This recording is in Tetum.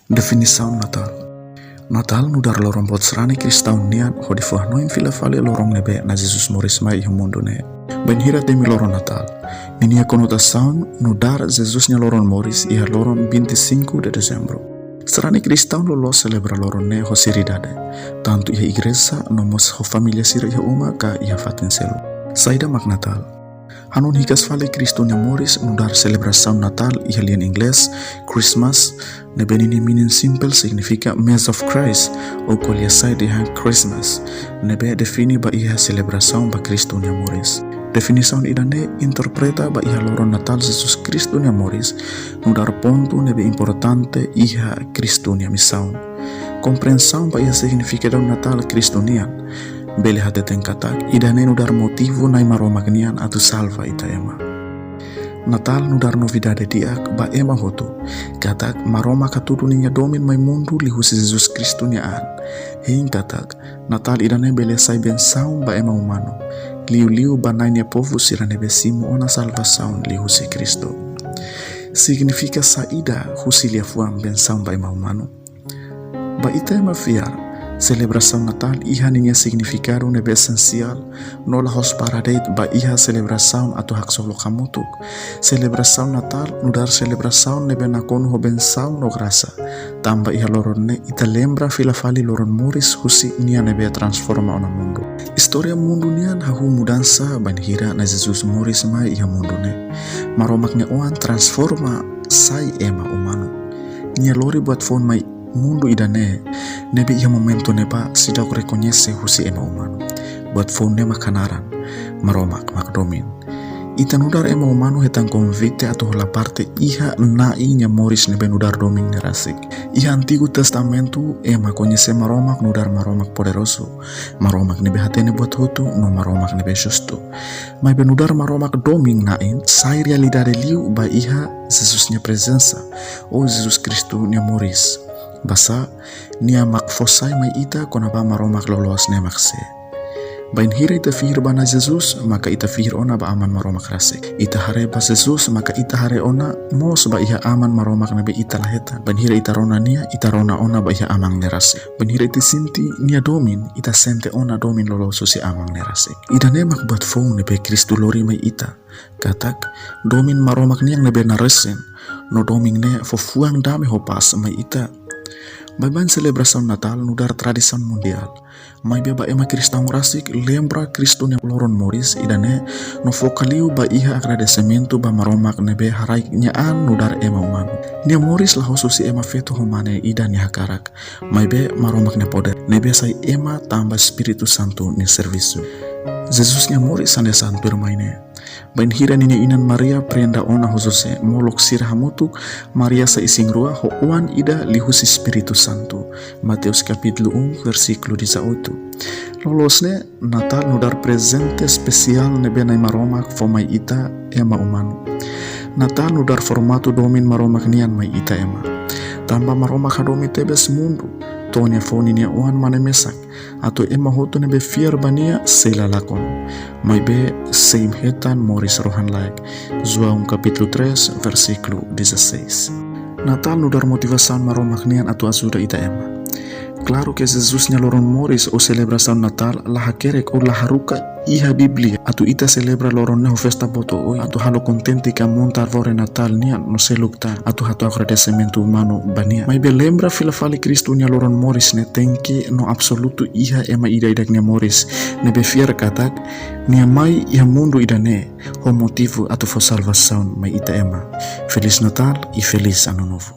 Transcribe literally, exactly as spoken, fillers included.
Definisaun Natál. Natál nu'udar loron boot sarani kristaun nian hodi fó hanoin fila fali loron ne'ebé Na'i Jesus moris mai iha mundu ne'e. Bainhira temi loron Natál, ninia konotasaun nu'udar Jesus nia loron moris iha loron vinte e cinco de Dezembru. Sarani kristaun loloos selebra loron ne'e ho seriedade, tantu iha igreja no mós ho família sira iha uma ka iha fatin seluk. Saida mak Natál? Hanoin hikas fali Kristu nia moris nu'udar selebrasaun Natál iha lian Inglés, Christmas, ne'ebé ninia meaning simples signifika Mass of Christ, ou ko'alia sai dehan Christmas, ne'ebé define ba iha selebrasaun ba Kristu nia moris. Definisaun ida-ne'e interpreta ba iha loron Natál Jesus Kristu nia moris, nu'udar pontu ne'ebé importante iha Kristu nia misaun. Komprensaun ba iha signifikadu Natál Kristu nian, bele hateten katak ida-ne'e nu'udar motivu Na'i Maromak nian atu salva ita ema. Natál nu'udar novidade di'ak ba ema hotu, katak Maromak hatudu ninia domin mai mundu liuhusi Jesus Kristu nia an. Hein katak, Natál ida-ne'e bele sai bensaun ba ema umanu, liuliu ba Na'i nia povu sira ne'ebé simu ona salvasaun liuhusi Kristu. Signifika saida husi liafuan bensaun ba ema umanu? Ba ita ema fiar, selebrasaun Natál iha ninia signifikadu ne'ebé esensiál, no la'ós para de'it ba iha selebrasaun atu haksolok hamutuk. Selebrasaun Natál nu'udar selebrasaun ne'ebé nakonu ho bensaun no grasa, tanba iha loron ne'e ita lembra fila fali loron moris husi Nia ne'ebé transforma ona mundu. Istória mundu nian hahú mudansa bainhira Na'i Jesus moris mai iha mundu ne'e. Maromak nia Oan transforma sai ema umanu. Nia lori buat foun mai mundu ida-ne'e, ne'ebé iha momentu ne'ebá seidauk rekoñese husi ema umanu. Buat foun ne'e mak hanaran: Maromak mak domin. Ita nu'udar ema umanu hetan konvite atu hola parte iha Na'i nia moris ne'ebé nu'udar domin ne'e rasik. Iha Antigu Testamentu, ema koñese Maromak nu'udar Maromak poderozu, Maromak ne'ebé hatene buat hotu, no Maromak ne'ebé justu. Maibé nu'udar Maromak domin na'in, sai realidade liu ba iha Jesus nia prezensa, ou Jesus Kristu nia moris. Basá, Nia mak fó sai mai ita kona-ba Maromak loloos ne'e mak sé. Bainhira ita fihir ba Na'i Jesus, maka ita fihir ona ba Aman Maromak rasik. Ita haree ba Jesus, maka ita haree ona mós ba iha Aman Maromak ne'ebé ita la hetan. Bainhira ita rona Nia, ita rona ona ba iha Aman ne'e rasik. Bainhira ita sente Nia domin, ita sente ona domin loloos husi Aman ne'e rasik. Ida-ne'e mak buat foun ne'ebé Kristu lori mai ita, katak domin Maromak nian ne'ebé naresin, no domin ne'e fó fuan dame ho pás mai ita. Baibain selebrasaun Natál nu'udar tradisaun mundiál, maibé ba ema kristaun rasik, lembra Kristu nia loron moris ida-ne'e no foka liu ba iha agradesimentu ba Maromak ne'ebé haraik Nia an nu'udar ema umanu. Nia moris la'ós husi ema feto ho mane ida nia hakarak, maibé Maromak nia podér ne'ebé sai ema tanba Espíritu Santu nia servisu. Jesus nia moris hanesan tuirmai ne'e. Bainhira ninia inan Maria prenda ona ho José, molok sira hamutuk, Maria sai isin-rua ho oan ida liuhusi Espíritu Santu. Mateus kapítulu um, versíkulu dezoito. Loloos ne'e, Natál nu'udar prezente espesiál ne'ebé Na'i Maromak fó mai ita ema umanu. Natál nu'udar formatu domin Maromak nian mai ita ema. Tanba Maromak hadomi tebes mundu, to'o Nia fó ninia Oan mane mesak, atu ema hotu ne'ebé fiar ba Nia sei la lakon, maibé sei hetan moris rohan-laek. João kapítulu três, versíkulu dezasseis. Natál nu'udar motivasaun Maromak nian atu ajuda ita ema. Klaru ke Jesus nia loron moris ou selebrasaun Natál la hakerek ou la haruka iha Bíblia atu ita selebra loron ne'e ho festa boot oioin, atu halo kontente ka monta árvore Natál nian no seluk tan, atu hato'o agradesimentu umanu ba Nia. Maibé lembra fila fali Kristu nia loron moris ne'e tenke no absolutu iha ema ida-idak nia moris, ne'ebé fiar katak Nia mai iha mundu ida-ne'e ho motivu atu fó salvasaun mai ita ema. Feliz Natal e Feliz Ano Novo.